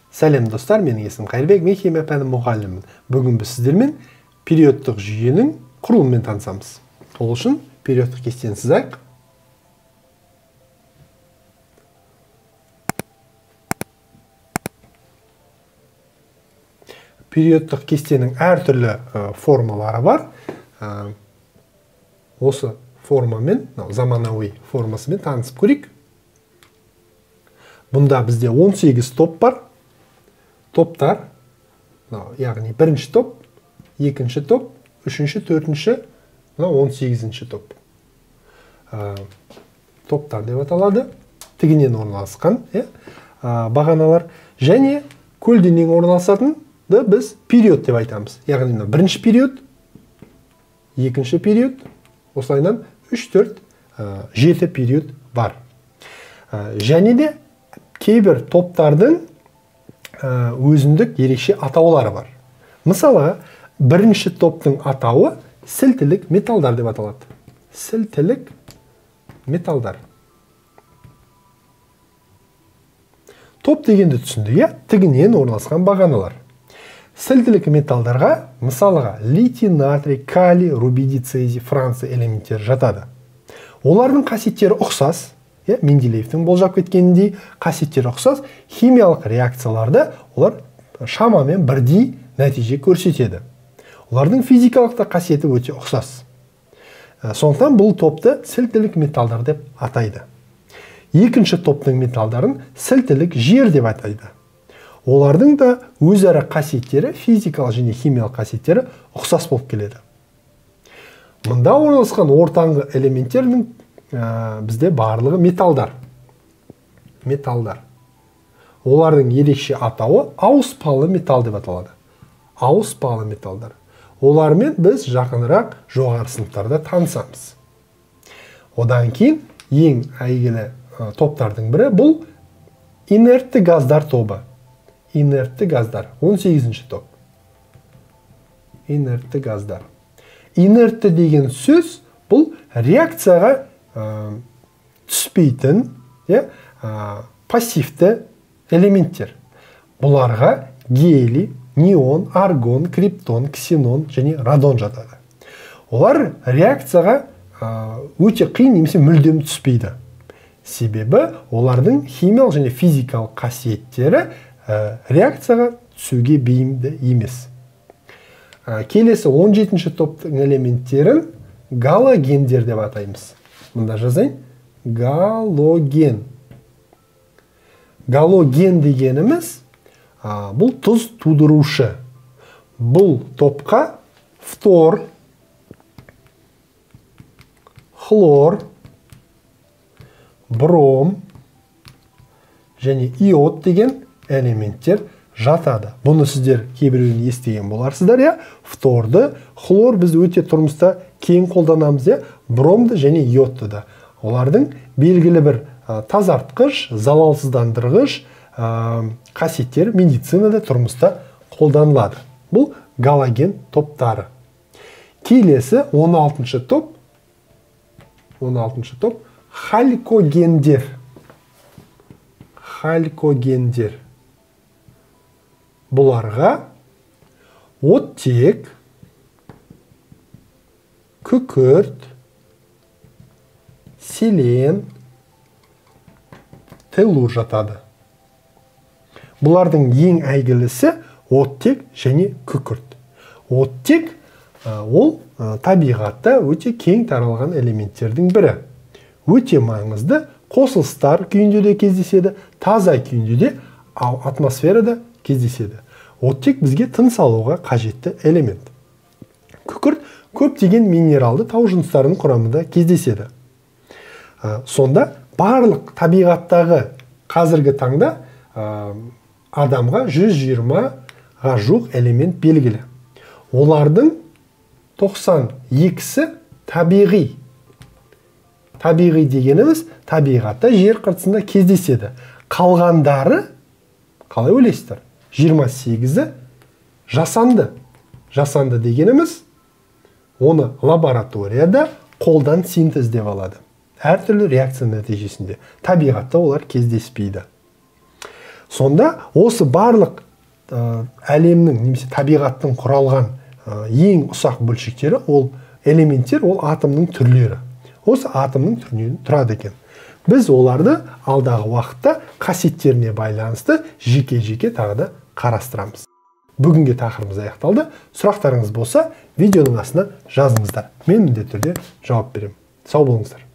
Сәлем достар, менің есімім Қайырбек, мен химия пәні мұғалімімін. Бүгін біз сіздермен периодтық жүйенің құрылымымен танысамыз. Ол үшін периодтық кестені сызайық. Периодтық кестенің әртүрлі формалары бар. Осы формамен, заманауи формасымен танысып көрейік. Бұнда бізде 18 топ бар. Топтар, яғни бірінші топ, екінші топ, үшінші, төртінші, 18-ші топ. Топтар деп аталады. Тігінен орналасқан бағаналар. Және көлденең орналасатынды біз период деп айтамыз. Яғни бірінші период, екінші период, осылайынан 3, 4, 7 период бар. Және де кейбір топтардың өзіндік ерекше атаулары бар. Мысалы, бірінші топтың атауы сілтілік металдар деп аталады. Сілтілік металдар. Топ дегенді түсіндік, иә? Тігінен орналасқан бағаналар. Сілтілік металдарға, мысалға, литий, натрий, калий, рубидий, цезий, франций элементтері жатады. Олардың қасиеттері ұқсас. Менделеевтің болжап кеткеніндей қасиеттері ұқсас, химиялық реакцияларда олар шамамен бірдей нәтиже көрсетеді. Олардың физикалық та қасиеті өте ұқсас. Сондықтан бұл топты сілтілік металдар деп атайды. Екінші топтың металдарын сілтілік жер деп атайды. Олардың да өзара қасиеттері, физикалық және химиялық қасиеттері ұқсас болып келеді. Мұнда орналасқан ортаңғы элементтердің бізде барлығы металдар. Металдар. Олардың ерекше атауы ауыспалы металл деп аталады. Ауыспалы металдар. Олармен біз жақынырақ жоғары сыныптарда танысамыз. Одан кейін ең әйгілі топтардың бірі бұл инертті газдар тобы. Инертті газдар. 18-ші топ. Инертті газдар. Инертті деген сөз бұл реакцияға түспейтін, пассивті элементтер. Бұларға гелий, неон, аргон, криптон, ксенон және радон жатады. Олар реакцияға өте қиын немесе мүлдем түспейді. Себебі олардың химиялық және физикалық қасиеттері реакцияға түсуге бейімді емес. Келесі 17-ші топтың элементтерін галогендер деп атаймыз. Мында жазайын. Галоген. Галоген дегеніміз бұл тұз тудырушы. Бұл топқа фтор, хлор, бром және иод деген элементтер жатады. Бұны сіздер кейбіреуін естіген боларсыздар, иә? Фторды, хлор біз өте тұрмыста кең қолданамыз, иә? Бромды және йодты да. Олардың белгілі бір тазартқыш, залалсыздандырғыш қасиеттері медицинада, тұрмыста қолданылады. Бұл галоген топтары. Келесі 16-шы топ, 16-шы топ халькогендер. Халькогендер. Бұларға оттек, күкірт, селен, теллур жатады. Бұлардың ең әйгілісі оттек және күкірт. Оттек ол табиғатта өте кең таралған элементтердің бірі. Өте маңызды қосылыстар күйінде де кездеседі, таза күйінде де, атмосферада кездеседі. Оттек бізге тыныс алуға қажетті элемент. Күкірт көптеген минералды тау жыныстарының құрамында кездеседі. Сонда барлық табиғаттағы қазіргі таңда адамға 120-ға жуық элемент белгілі. Олардың 92-сі табиғи. Табиғи дегеніміз табиғатта жер қыртысында кездеседі. Қалғандары, қалай ойлайсыздар? 28-і жасанды. Жасанды дегеніміз оны лабораторияда қолдан синтездеп алады. Әртүрлі реакция нәтижесінде. Табиғатта олар кездеспейді. Сонда осы барлық әлемнің немесе табиғаттың құралған ең ұсақ бөлшектері ол элементтер, ол атомның түрлері. Осы атомның түрінен тұрады екен. Біз оларды алдағы уақытта қасиеттеріне байланысты жеке-жеке тағы да қарастырамыз. Бүгінгі тақырыбымыз аяқталды. Сұрақтарыңыз болса, видеоның астына жазыңыздар. Мен міндетті түрде жауап беремін. Сау болыңыздар.